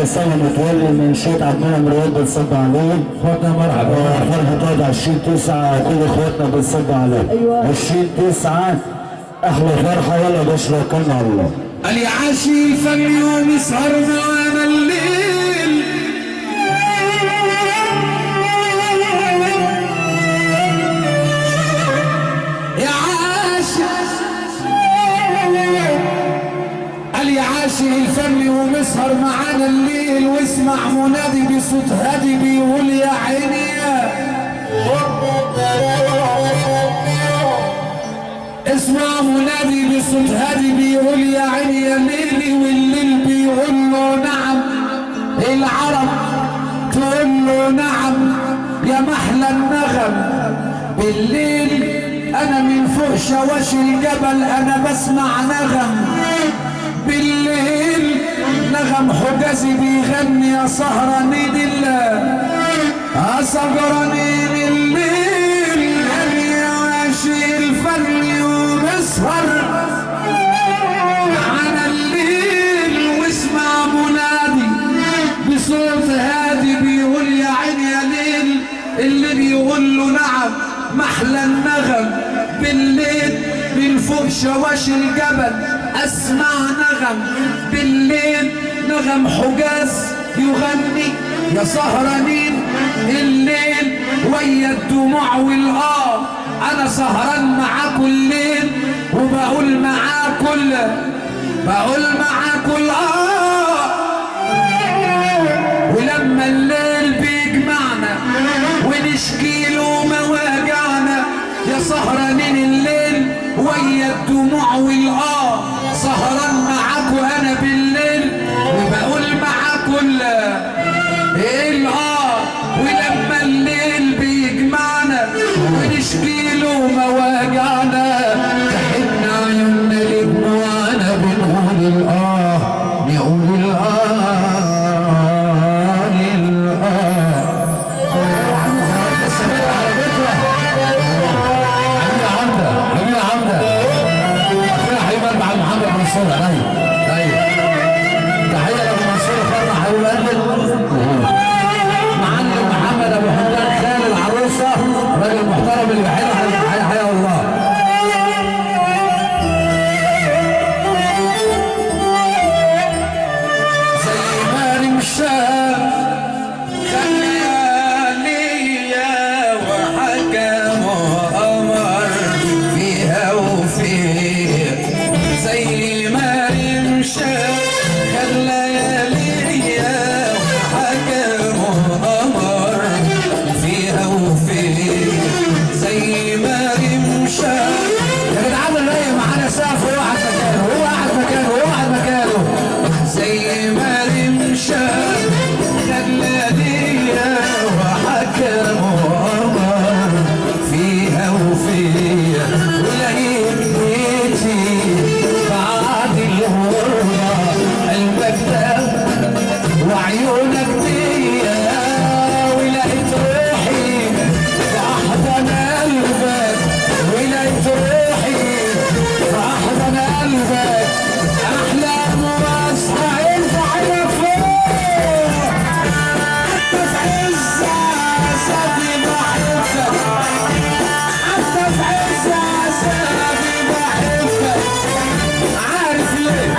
اسامة متولي من شيخ عبد المنعم رواد بنصب عليه. اخواتنا مرحبا. فرحة طلعت 20/9 كل اخواتنا بنصب عليه. أيوة. 20/9 احلى فرحة. يلا يا باشا توكلنا على الله. قال يا عاشي الفن يوم يسهر معانا الليل، يا عاشي. قال يا عاشي الفن يوم يسهر معانا الليل، واسمع منادي بصوت هادي بيقول يا عيني. اسمع منادي بصوت هادي بيقول يا عيني يا ليلي، والليل بيقول له نعم، العرب تقول له نعم يا محلى النغم. بالليل انا من فوق شواشي الجبل انا بسمع نغم، بالليل نغم حجازي بيغني يا سهرانين الله، سهرانين الليل. يا عاشي الفن ومسهر على الليل، واسمع منادي بصوت هادي بيقول يا عيني يا ليل، اللي بيقول له نعم محلى النغم. بالليل من فوق شواشي الجبل اسمع نغم، بالليل نغم حجاز يغني يا سهرانين الليل، ويا الدموع والآه انا سهران معاكوا الليل، وبقول معاكوا بقول معاكوا الآه. ولما الليل بيجمعنا ونشكي له مواجعنا يا سهرانين الليل، ويا الدموع والآه سهران معاكوا انا بالليل، وبقول معاكوا الآه. ولما الليل بيجمعنا ونشكي له مواجعنا، تحن عيوننا لدموعنا بنقول الآه، نقول الآه الآه. حبيبي حمدة، حبيبي حمدة، أخويا حبيب قلبي عم محمد منصور. أيوه أيوه، تحية لأبو منصور أخونا حبيب قلبي معلم محمد ابو حمدان خال العروسة، راجل محترم اللي بيحب حيا حيا الله. زي ما رمشا خليالية وحكم وقمر فيها وفيها، زي ما رمشا خليالية وحكم وقمر فيها وفيها، زي ما رمشا. يا جدعان الرايق معانا سقف، وهو قاعد مكانه، هو قاعد مكانه، هو قاعد مكانه. زي ما رمشا خلالية وحكم وقمر فيها وفيها، ولقيت بيتي بعد الغربة قلبك ده وعيونك دي، ولقيت روحي في أحضان قلبك، ولقيت روحي في أحضان قلبك، أحلام واصحى ارفع عينك فوق، حتى في عز عذابي بحبك، حتى في عز عذابي بحبك. عارف ليه؟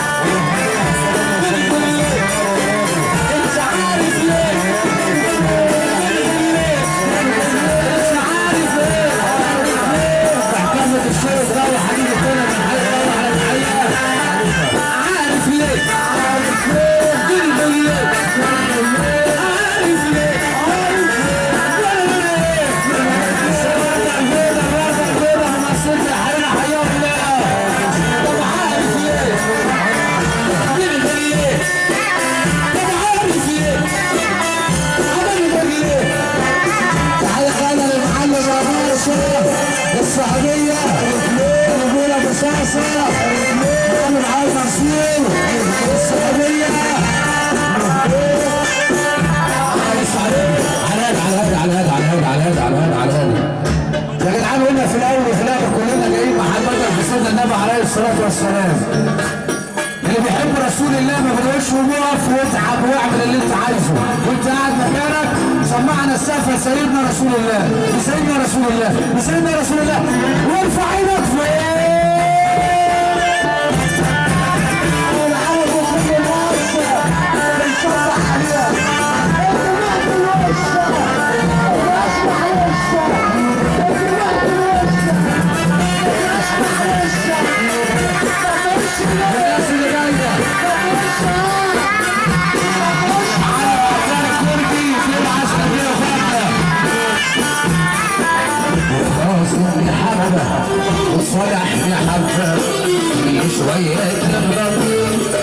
بتقول ليه؟ انت عارف ليه؟ انت عارف ليه؟ محكمة الشرف ده وحبيبي كنا من حي الله على الحقيقة. عارف ليه؟ بتقول ليه؟ عارف ليه؟ طب عارف ليه؟ بتقول ليه؟ طب عارف ليه؟ عمل ليه؟ تعالى خالد المعلم ابو الشرف الصحابيه رجوله ابو صعصع معلم عاد منصور الصحابيه. على الهادي على الهادي على الهادي على الهادي على الهادي على الهادي. يا جدعان قلنا في الاول وفي الاخر كلنا جايين محبة في سيدنا النبي عليه الصلاة والسلام. اللي بيحب رسول رسول الله ما بنقولش وقف واتعب واعمل اللي انت عايزه وانت قاعد مكانك. سمعنا السقف لسيدنا رسول الله، لسيدنا رسول الله، لسيدنا رسول الله، وارفع ايدك فوق. والعرب وكل مصر بنصبح عليها. انت الوش اسمع وش، انت الوش اسمع وش، الناس اللي جاية على عطار الكردي في العشرة كده فاتة وخاصم يا حبة وصالح يا حبة شوية نغرب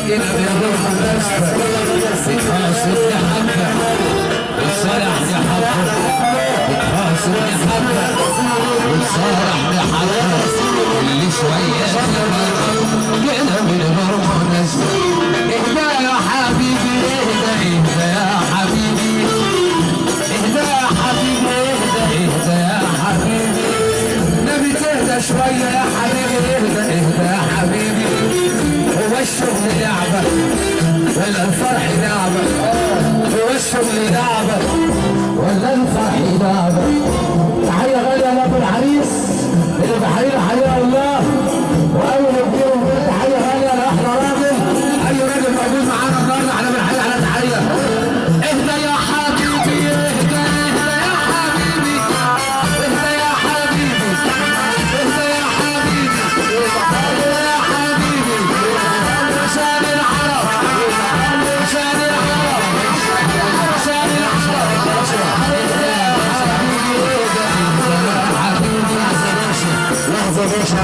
كده بيغرب نسبة. خاصم يا حبة وصالح يا حبة، خاصم يا حبة وصالح يا حبة، اللي شوية نغرب كده بيغرب نسبة. اهدى يا حبيبي اهدى، اهدى يا حبيبي، اهدى يا حبيبي، اهدى اهدى يا حبيبي، نبي تهدى شوية يا حبيبي، اهدى اهدى يا حبيبي. هو الشغل لعبة ولا الفرح لعبة؟ هو الشغل لعبة ولا الفرح لعبة؟ تحية غالية لأبو العريس اللي بحيينا حياة الله، وأول كبير وكبير. تحية غالية لأحلى راجل، أي راجل موجود معانا النهارده احنا بنحيي على تحية. اهدى يا حبيبي اهدى، اهدى يا حبيبي، اهدى يا حبيبي، اهدى يا حبيبي، اهدى يا حبيبي، عشان العرب، عشان العرب، عشان العرب، اهدى يا حبيبي، اهدى اهدى يا حبيبي. لحظة يا باشا.